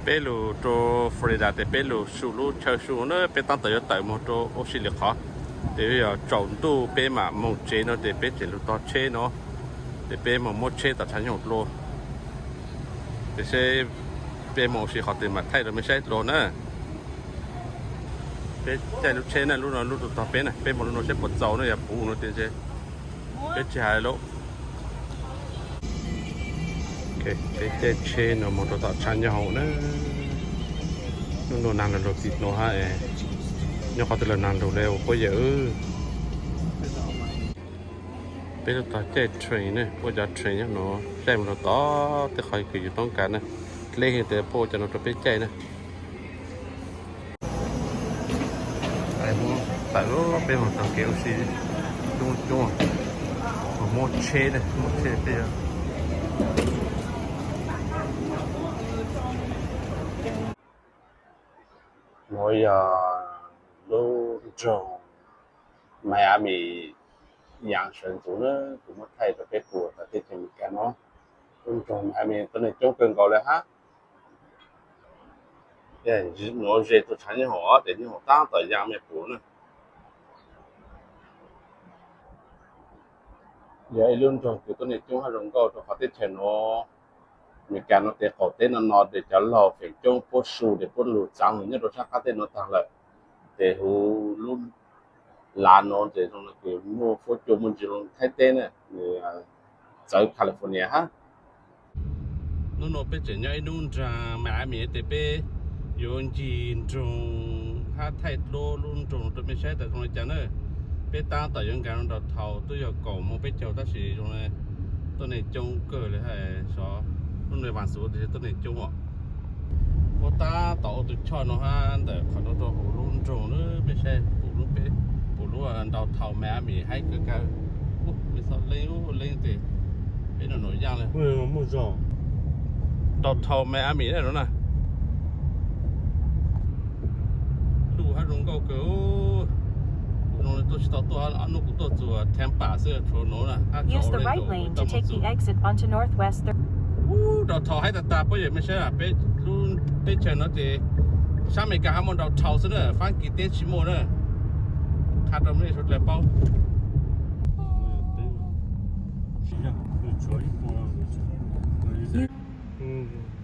Peb lug rua Florida tes peb lug su lub chaw su na, peb taab tom yuav tawm moog rua Australia qhov, tes yog tsaus ntuj peb mam moog tsev no tes peb tseem lug tog tsheb no, tes peb moog muab tsheb tom tshav nyoog dlua, tes seb peb moog ua si qhov twg mam thaij rua mej saib dlua na. Peb caij lub tsheb na, lub no lub tug tog peb na, peb moog lub no seb puas txaus na, yog puv no tes ntshe peb tsi has lawm. Peb caij tsheb no moog rua tom tshav nyoog hauv na. Nub nua naag lug lug tim nuav hab, nyob qhov twg lug naag lug le ua puab yawm. Peb lug tog caij train na, puab cov train nyob nuav caij moog lug tod tej qhov kws yus toob kas na. Dleb heev tes puab ua cov nuav rua peb caij na. Tawm lub peb moog taag kev ua si coob coob, muab tsheb, muab tsheb peb. Nuav yog lub nroog Miami yaav sawv ntxuv na, kuv muab thaij rua peb pum tawm teb chaws Amelikas nuav. Lub nroog Miami tuab neeg coob kawg nkaus le hab. Nuav ze tug tshav nyob hauv, tes nyob hauv taab tom yaav mej pum na. Yog ib lub nroog kws tuab neeg coob hab zoo nkauj rua qhov teb chaws nuav. Amelikas nuav tes qaum teb no no tes cov laug feem coob puab su tes puab lug txaav lug nyob rua sab qab teb nuav taag lawm. Tes huv lub lav nuav tes zoo le kws muaj fuab cua muaj ntsis zoo Thaib teb na, nws txawv California hab. Nub nua peb tseem nyob ib nub nraag Miami tes peb yuav ncig nroog hab thaij dluab lub nroog rua mej saib tas zoo le caag na. Peb taab tom yuav nkaag downtown, tub yog kaum moos peb caug tab sis zoo le tuab neeg coob kawg le hab. Xyov lub nua vaas xuv tes tuab neeg coob os. Puab taab tom ua tug choj nuav hab ntawm qhov nuav rua huv lub nroog na, mej saib pum lub, pum lub downtown Miami haib kawg kawg. Mej txhob leeb ub leeb tes peb nuav nuav yaaj le. Downtown Miami na nuav na. Luj hab zoo nkauj kawg. Kuv zoo le tuaj tsi tau tuaj, ob nub kuv tuaj txug Tampa xwb, tshuav nuav na. Ub, downtown haib tag tag puab yawm mej saib, peb lub teb chaws nuav tes sab Amelikas hab muaj downtown xwb na, Faab Kis teb tsi muaj na. Qha rua mej suav dlawg paub.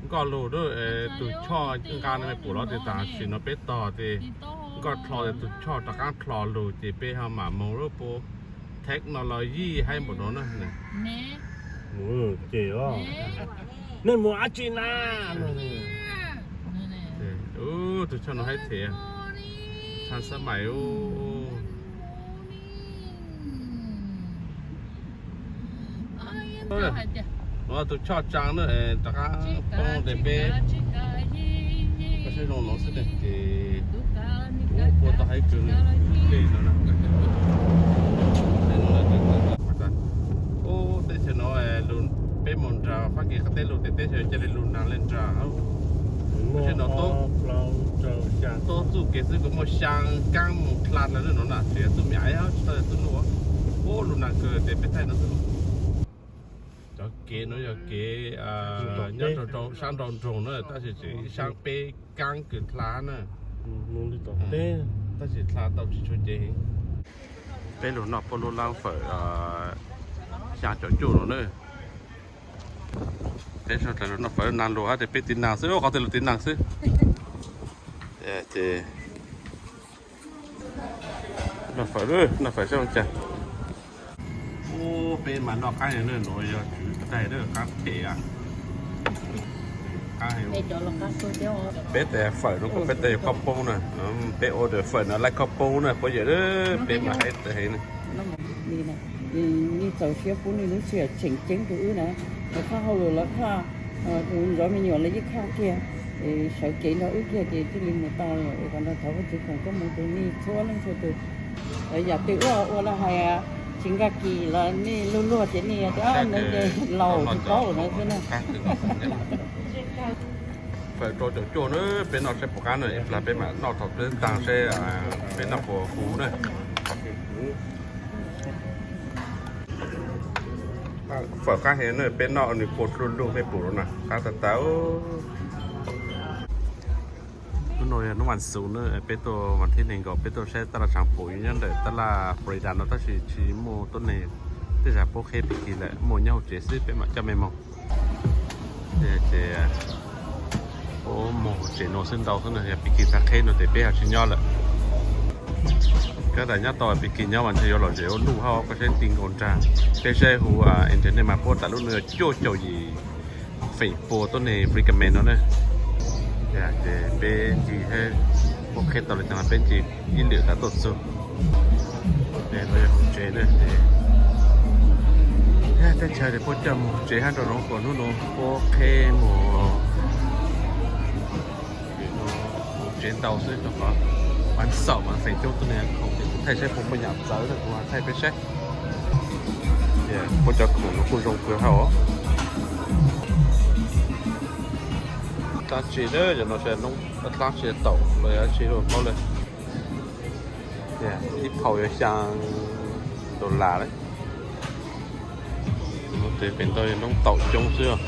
Nkoj lug, tug choj nqaa no mej pum los tes tam sim no peb tog tes nkoj dlho tes tug choj rov qaab dlho lug ces peb ho mam moog lub puab technology haib npaum no na. Ces nej mus dab tsi na? Ub, tug choj no haib thiab, txhaj xab mais ub. Nuav tug choj tsaa na, rov qaab poob tes peb, koj saib zoo no xwb ne ces ub, puab tau haib kawg le no na. Ub, teb chaws no lug, peb moog nraag Faab Kis qab teb lug tes teb chaws ca le lug naag le nraag. Teb chaws no tuab txuj kev xwb kuj muaj xyaa kaab moog dlha dlawg le no na, tsis yog txuj me aiv hab tsis tau yog txuj nuj. Ub, lug naag kawg tes peb thaij no xwb. Cov kev no yog kev nyob rau sab nraum nroog na, tab sis tseem ib sab peb kaab kws dlha na. Tab sis dlha tau tsis tshua ceev heev. Peb lug noj puab lub laab fawm xyaa caum cuaj no na. Peb sawv dlawg lug noj fawm naag lug hab tes peb tiv naag xwb, qhov twg lug tiv naag xwb. Ces noj fawm, noj fawm saib zoo cas. Ub, peb mas noj qaab heev na, nuav yog tswv daig na, qaab phem a. Peb tes fawm no kuj peb tes yog koj poob na, peb order fawm no laib koj poob na puab yawm, peb mas haib tawv heev na. Nwg txaus siab pub nwg lub sij hawm tseem ceeb rau wb na, lawv qhaj hauj lwm lawv qhaj, zov me nyuam lawv yeej qhaj kiag, sawv kev nrog wb kiag ces thiaj li mus tau. Qhov no thov Vajtswv foom koob moov rau nej txhua leej txhua tug. Yam twg wb ua los hais tsis nkag kis los nej luag luag ces nej tias laus tsis paub no xwb na. Fawm rau caum cuaj na, peb noj saib puas qab na, ib plag peb mam noj thaum peb taag seb peb noj puas huv na. Fawm qaab heev na, peb noj nwg puas dlug lug mej pum lawm na, qaab tag tag. No yog hnub vas xuv na, peb tuaj vas thib nees nkaum peb tuaj saib taj laj tsaav puv nyob ntawm taj laj Florida no tab sis tsis muaj tuab neeg, tej zag puab qheb pig kig lawm, muaj nyob hauv tsev xwb peb mam coj mej moog. Ces puab moog tsev nuav xwb ntau xwb no, yog pig kig tag qheb no ces peb ho tsis nyob lawm. Kab tas nyob tau pig kig nyob mas ntshe yuav lom zem ua luj hab, koj saib ti nkaus nrag. Peb saib huv internet mas puab tas lub no yog cuaj caum yim feem pua tuab neeg recommend no na. Ces peb ncig, puab qheb tau le caag peb ncig ib lwm tas tuaj txug. Tsev na, teb chaws ces puab coj moog tsev hab rau nuav, kuas hnub nuav puab qheb moog tsev ntau xwb rau qhov vas xuv mas feem coob tuab neeg khoom ces kuv thaij saib puas muaj yaam txawv na, kuv thaij peb saib. Puab cov khoom no kuj zoo kawg hab os. Dlaab tsi na, cov no dlaab tsi, taum los yog dlaab tsi paub le. Ib phaum yuav xyaa dollar lawm. Tes pem ntau yog noob taum coob xwb.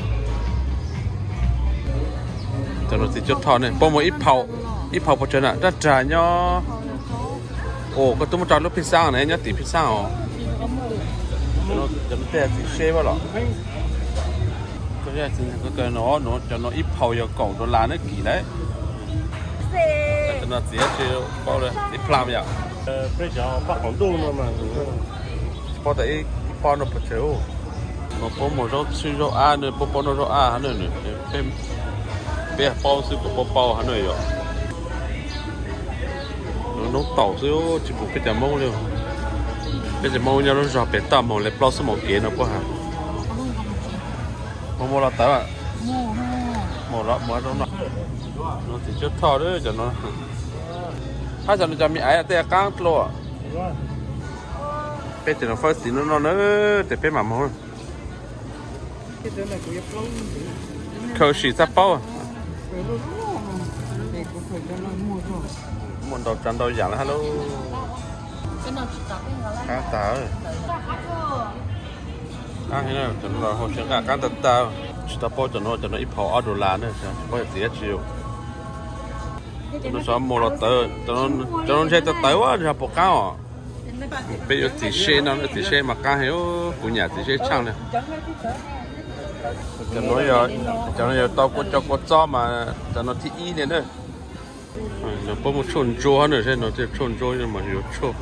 Cov no txiv cuab thoj ne, puab muag ib phaum, ib phaum puas tsawg na? Rab rag nyob. Ua koj tub muab tso lub phij xaab ne, nyob tim phij xaab os. Cov no tej txiv seb pab los. Cov no ib phaum yog kaum dollar na, kim lawm. Cov no txiv dlaab tsi, paub le, txiv plum yom? Tsis paub tas ib pob no puas tsawg. No puab muag zaub txhwb zaub ab na, puab paub noj zaub ab hab na. Peb paub xwb kuv paub paub hab na yom. Noob taum xwb tsis pum peb cov Moob li. Peb cov Moob nyob lub zog pem toj moog le plaub xuab moos kev no puab has. Muag muag los tawv. Muag los muag zoo no. No txiv cuab thoj cov no. Hab cov no cov me aiv tej qaab dlua. Peb cov no fawb txiv no no na, tes peb mam moog. Khaws sim txhaj paub. Muaj ntau tsav ntau yaam le hab lauj. Qaab tag. Qaab heev, cov no los hau siab nqaj qaab tag tag. Tsis tau paub cov no, cov no ib phaum ob dollar na, tsis paub yog txiv dlaab tsi. Cov no xyov muag los tawv, cov no ntshe tawv tawv ua yog puas qaab os. Peb yuav txiv seb no, txiv seb mas qaab heev, kuv nyam txiv seb tshaaj na. Cov no yog tau kua cov kua txob mas cov no thib ib li na. Puab muag tshuaj ntsuab na, no tshuaj ntsuab mas yuav tshuaj.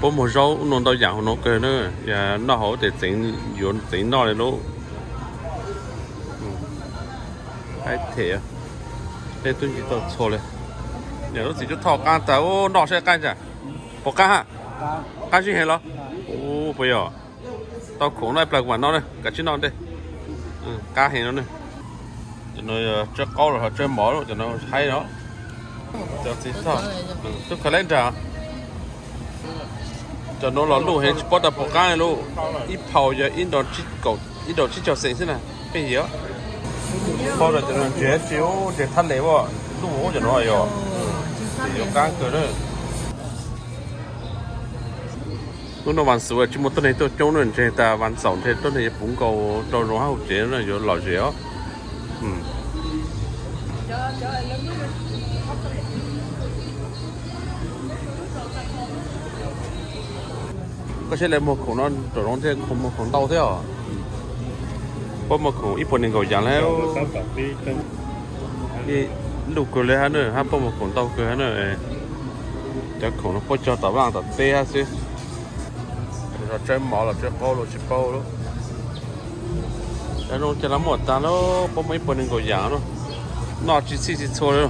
Puab muag zaub ub no ntau yaam huv no kawg na, yog noj hauv tes yuav txeev noj li lauj. Haib them, peb tub ncig tau txhua le. Yog lub txiv cuab thoj qaab tag, noj saib qaab ntsa. Puas qaab ha? Qaab zib heev los? Puas yog? Tau khoom noj ib plag kuv mam noj na, kav tsij noj ntej. Qaab heev no na. Cov no tsawb qaub los ho tsawb mov, cov no haib no. Cov txiv txog tub khaws lab nrag. Cov no los luj heev tsis paub tas puas qaab lauj. Ib phaum yog ib daus tsib caug xees xwb na, pheej yig. Paub tas cov no ntses tsis ub, ntses thab le ua luj cov no yog, yuav qaab kawg na. Hnub no vas xuv tsis muaj tuab neeg tuaj coob na, ntseeg tas vas xaum ntseeg tuab neeg yuav puv nkaus rau zoov hab hauv tsev na, yuav lom zem os. Koj saib lawv muag khoom no, tom zoov thiaj muag khoom ntau thiab os. Puab muag khoom ib puas nees nkaum yaam le. Luj kawg le hab na, hab puab muag khoom ntau kawg hab na. Cov khoom no puab cog tom vaaj tom teb hab xwb. Los tsawb mov los tsawb qaub los tsis paub lawm. Cov no ces los muaj taag lawm, puab muaj ib puas nees nkaum yaam no, noj tsis txhij tsis txhua li.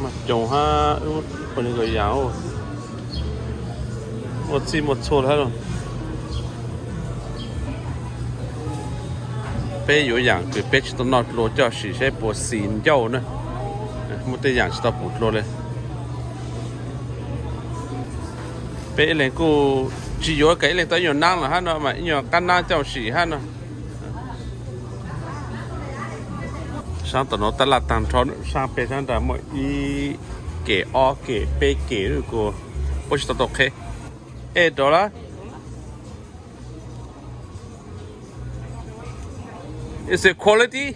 Muaj coos hab ib puas nees nkaum yaam, muaj txhij muaj txhua li hab. Peb yuav yaam kws peb tsis tau noj dlua coj sim saib puas xis ncauj na. Muaj tej yaam tsis tau pum dlua li. Peb ib leeg kuj tsis yuav kom ib leeg tau ib nyuag naab los hab no mas ib nyuag qaab naab coj sim hab no. Saab tom nuav tab laj taag nrho, saab peg saab nrag muaj ib kem ob kem peb kem kuj puab tsis tau tau qheb. Ej rov lawm. Is it quality?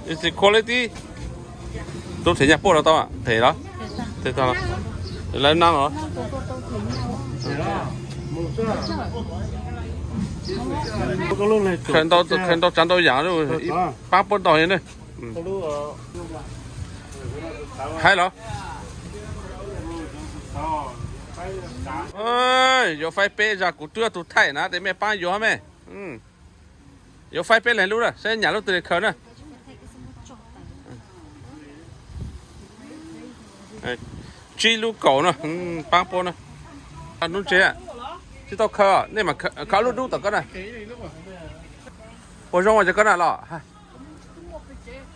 Is it quality? Tub them nyaj puab los tau, them los? Them tau los? Lawv nab los? Khaws ntau, khaws ntau tsav ntau yam, paab puab ntau heev ne. Hais los? Yuav faib peb zag, kuv twb yog tug thaij na, tes mej paab yuav mej. Yuav faib peb leeg lub na, saib nyam lub twg le khaws na. Tsib lub kaum no, paab puab na. Nuv ntse, tsis tau khaws, nej mas khaws lub dub tom koj na. Puas zoo cov koj na los?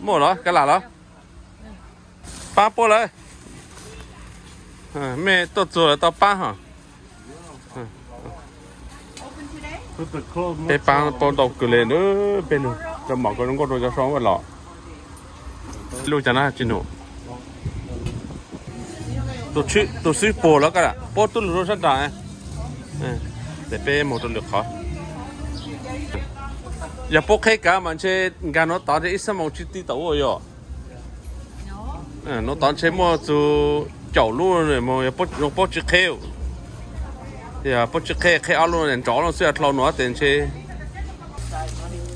Muaj los, kav lam los? Paab puab lawm. Mej tuaj txug lawm tau paab hos. Peb paab puab ntau kawg le na, peb lug rau mom ko zoo nkauj rau cov so los. Lub caag na tsis num. Tus xwb puag los koj, puab tub lug rau sab nraag. Tes peb moog rau lwm qhov. Yog puab qheb kav mas ntshe nkag nuav tod ntshe ib xuab moos tsis ti tau ua yog. Nuav tod ntshe muaj txug caum lub, puab tsis qheb. Yog puab tsis qheb, qheb ob lub nrov lub xwb dlhau nuav tes ntshe.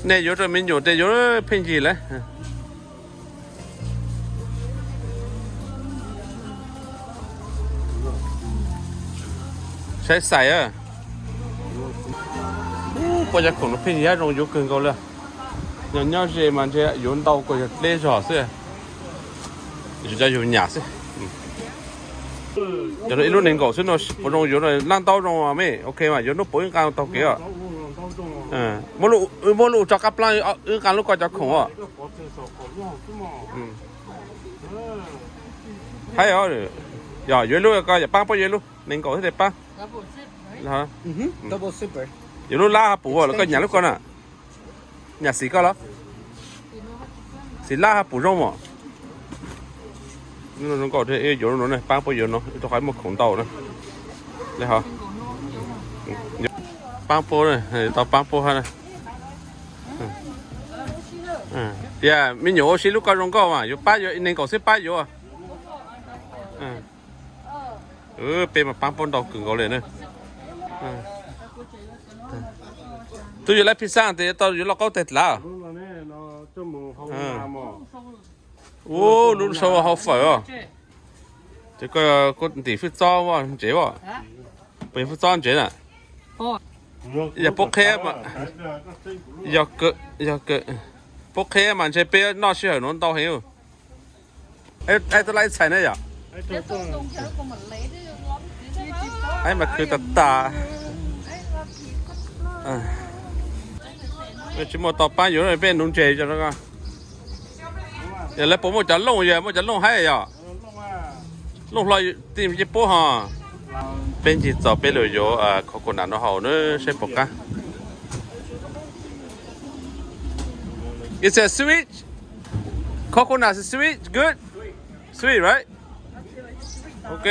Nej yuav rau me nyuam tes yuav pheej yig lawm. Saib xais. Puab cov khoom no pheej yig hab zoo yuav kawg nkaus le. Nyob nyob ze mas ntshe yuav ntau kuas yog dleb zog xwb. Yuav cov yug nyam xwb. Cov no ib lub nees nkaum xwb no puas zoo yuav, laj ntaub zoo mej, ok mas yuav nub puav wb nqaa taug kev os. Muab lub tso qab plaab, wb nqaa lub koj cov khoom os. Haib os, yog yuav ib lub ko, yog paab puab yuav ib lub nees nkaum xwb tes paab. Yuav lub lab hab puv los koj nyam lub ko na. Nyam xim koj los? Xim lab hab puv zoo mos. Zoo nkauj, yuav lub no, paab puab yuav no, ib tug qhov muaj khoom ntau na. Paab puab, tau paab puab hab na. Tias me nyuam ua si lub koj zoo nkauj mas yuav paab yuav, nees nkaum xwb paab yuav. Peb mas paab puab ntau kawg nkaus li na. Tub yuav lab pizza tes tau yuav lauj kaub teg dlav. Ub, lub sau hau fawm os. Ces koj ntim fwj txob ntsev as. Puas yog fwj txob ntsev na? Yog puab qheb, yog, puab qheb mas ntshe peb noj sij hawm nuav ntau heev. Tuaj lab ib txhais na yom? Mas khwv tag tag. Tsis muaj tau paab yuav, peb nuv ntses. Yog lawv puas muaj cov looj, yog muaj cov looj haib yom? Looj hlo tij puab ho. Peb ncig txog peb lug yuav coconut no haus na, saib puas qab. It's a sweet. Coconut is sweet, good. Sweet, right? Ok.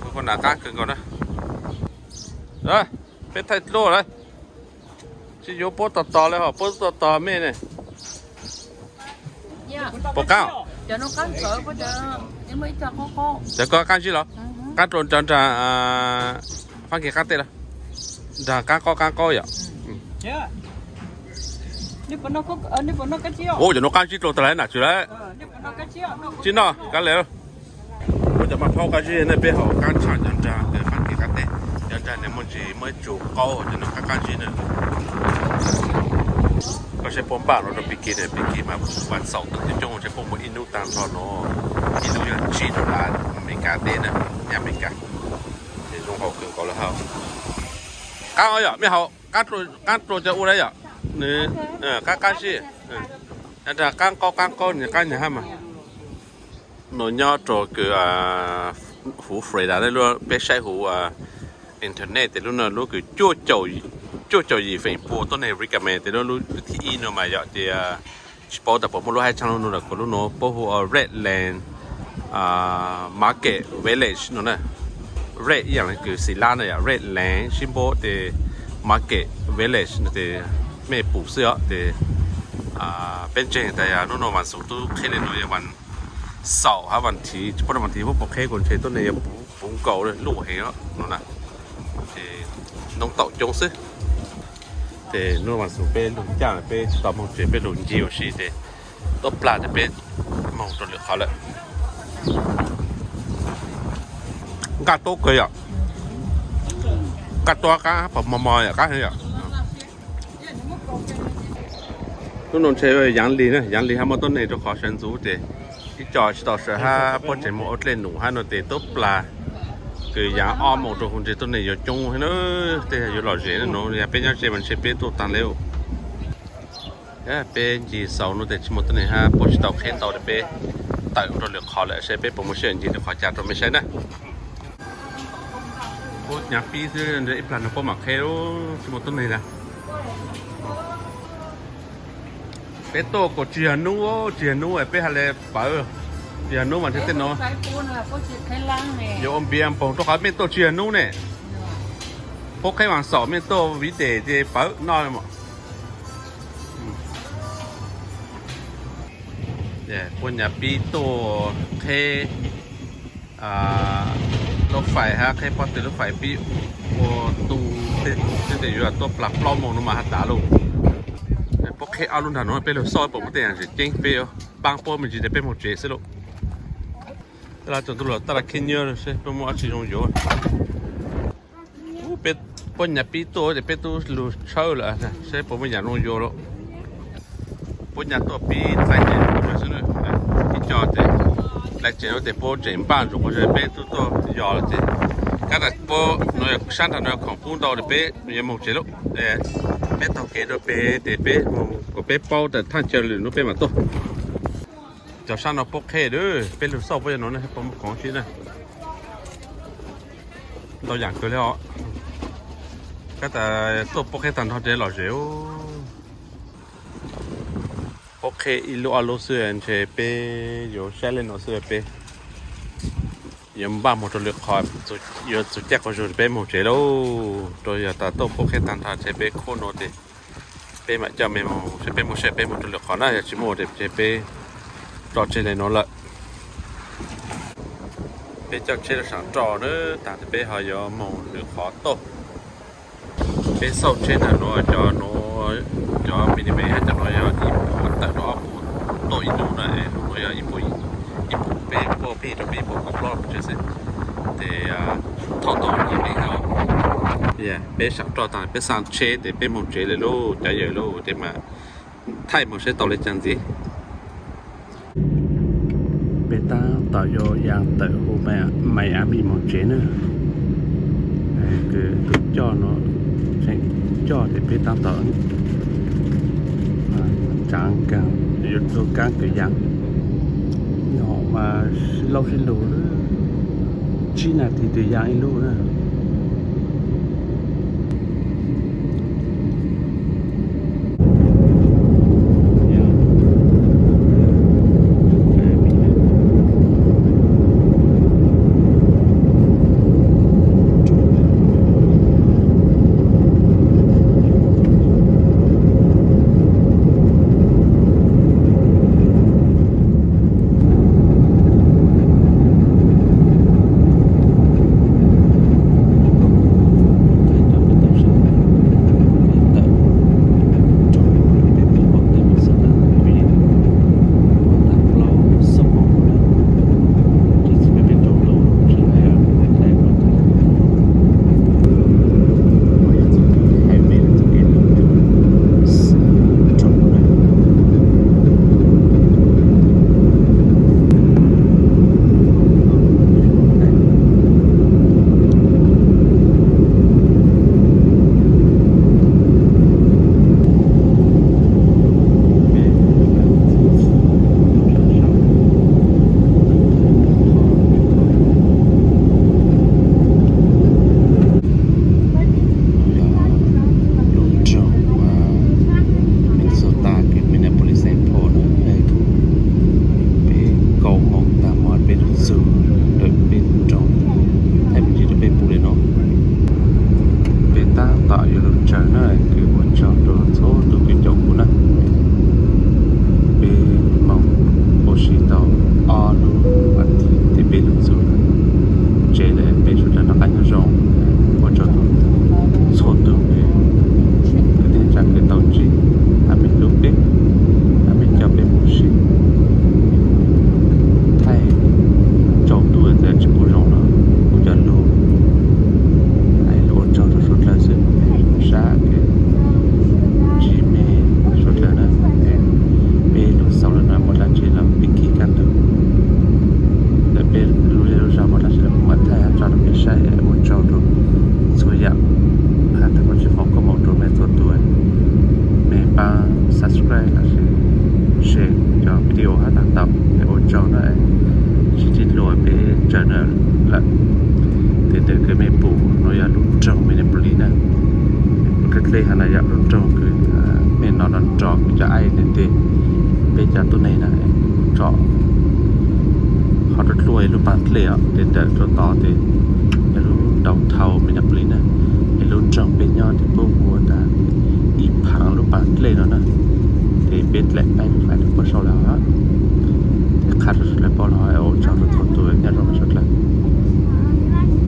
Coconut qab kawg nkaus na. Peb thaij dluab lawm. Tsis yuav puab tog tog le, ho puab tog tog mej ne. Puas qab? Cov koj qab ntsib los? Qab dlua nrag, nrag Faab Kis qab teg los? Nrag qaab qaub qaab qaub yom. Ua cov nuav qab ntsib dlua tag lawm na, tsis lawm. Tsis noj kab le. Muab cov maj phaub qab zib ne, peb haus qab ntshav cov nrag Faab Kis qab teg. Cov nrag ne muaj ntsis muaj ib tsug qaub, cov nuav qab qab zib na. Koj saib puab npaj no rau Pig Kid na, Pig Kid mas puab npaj xaus tawm coob coob, saib puab muaj ib hnub tag nrho no, ib hnub yog tsib dollar Amelikas teb na, nyab Amelikas. Ces zoo haus kawg nkaus lawm hab. Qaab yom, mej haus qaab dlua cov ua na yom. Nws qaab qab zib, nrag qaab qaub qaab qaub, nws qaab nyag hab mas. No nyob rau kws huv Florida, peb saib huv internet tes lub no lub kws cuaj caum yim feem pua tuab neeg recommend tes lub, lub thib ib no mas yom. Ces tsis paub tas puas muaj lub hab tshaaj lub no lawm, kuv lub no puab hu ua Redland Market Village no na. Red ib yam li kws xis lab na yom, Red Lane sib npuab tes Market Village no tes mej pum xwb os tes peb ntseeg tas yog hnub no Vas Xuv tub qheb li no yog Vas Xaum hab Vas Thiv, tsis paub Vas Thiv puab puas qheb, kuv ntseeg tuab neeg yog puv nkaus luj heev no na. Ces noob taum coob xwb. Ces hnub Vas Xuv peb lug caaj peb tsis tau moog tsev, peb lug ncig ua si tes tuaj plag tes peb moog rua lwm qhov lawm. Nqaj tuab kawg yom, nqaj tuab qab pom mos mos yom, qab heev yom. Hnub no ntshe Yaav Lis na, Yaav Lis hab muaj tuab neeg rua qhov sawv ntxuv tes ib co tsis tau sawv hab puab tseem moog ua dlej num hab no tes tuab plag kws yaav ob moos rua huv ntshe tuab neeg yuav coob heev na. Tej yog yuav lom zem na, nuav yog peb nyob ze mas ntshe peb tuaj taag le. Peb ncig xaus no tes tsis muaj tuab neeg hab puab tsis tau qheb ntau tes peb tawm rua lwm qhov lawm, saib peb puas muaj sij hawm ncig lwm qhov cas rua mej saib na. Puab nyav pib xwb, ib plag no puab mam qheb, tsis muaj tuab neeg na. Peb tuaj kuas tsis yog nub, tsis yog nub peb has le pawv, tsis yog nub mas ntshe tej no yuav ua npias npoog rua qhov mej tuaj tsis yog nub ne. Puab qheb Vas Xaum mej tuaj viv des ces pawv noj. Puab nyav pib tuaj qheb lub fais hab qheb pob tw lub fais pib ua tu, tej tes yuav tuaj plag plaub moos no mas has tas lauj. Puab qheb ob lub nrag nuav peb lug xauj puas muaj tej yaam tseem ceeb peb yuav paab puab me ntsis tes peb moog tsev xwb lauj. Tab laj tug tub los tab laj khib nyiab seb puab muaj dlaab tsi zoo yuav. Puab nyav pib tuaj tes peb tub lug tshawb lawm seb puas muaj yaam zoo yuav lauj. Puab nyav tuaj pib dlaim tsev xwb, ib co tes dlaim tsev no tes puab tseem npaj ntsoov qhov peb tub tuaj yos lawm tes, tab tas puab no sab nrag no khoom kub ntau tes peb yuav moog tsev lauj. Peb taug kev rua peg tes peb moog kuas peb paub tas thaaj chaw lwm nub peb mam tuaj. Cov sab no puab qheb, peb lug xauj puab yog no ne, puab muaj khoom sib na. Ntau yaam kawg le os. Tab tas tuaj puab qheb taag nrho tes lom zem. Puab qheb ib lub ob lub xwb ntshe peb yuav saib le no xwb peb yuav npaj moog rua lwm qhov, yuav txug caij quas zug peb moog tsev lauj. Rua yog tas tuaj puab qheb taag nrho ntshe peb khuab nuav tes peb mam coj mej moog, peb muaj sij peb moog rua lwm qhov na, yog tsis muaj tes ntshe peb tso tseg le nuav lawm. Peb coj tsheb rua saam roj na, taag tes peb ho yuav moog lwm qhov tuaj. Peb xauj tsheb ntawm nuav, cov nuav, cov minivan hab cov nuav yog ib puas tawm rua ob puas tuaj ib nub na, lub nuav yog ib puas, ib puas peb puas peb rua peb ib puas kaum plaub pes tsawg xwb. Tes thaum tau ib peb saam roj taag peb xaa tsheb tes peb moog tsev le lauj cov yawm lauj, tes mas thaij moog saib tau le caag ntxiv. Peb taab tom yuav yaa tawm huv Miami moog tsev na. Kws tug coj no tseem coj tes peb taab tom tsaav kaag, yuav tug kaab kws yaa. Yog mas sib laub sib lug, tsib nas this tes yaa ib lub na. Dlej hov na yog lub nroog kws mej nov nrov kuv cov aib nteg, peb cov tuab neeg na tsom qhov rua dluaj ib lub paag dlej os, tes ntawm rua tod tes yog lub downtown Minneapolis na, es lub nroog peb nyob tes puab hu tas Ib Phaav lub paag dlej no na. Tes peb dlaim paib lub fais rua puab sau lawm, tes qha rua sawv dlawg paub lawm, ua tsaug rua txhua tus nyob zoo sawv dlawg.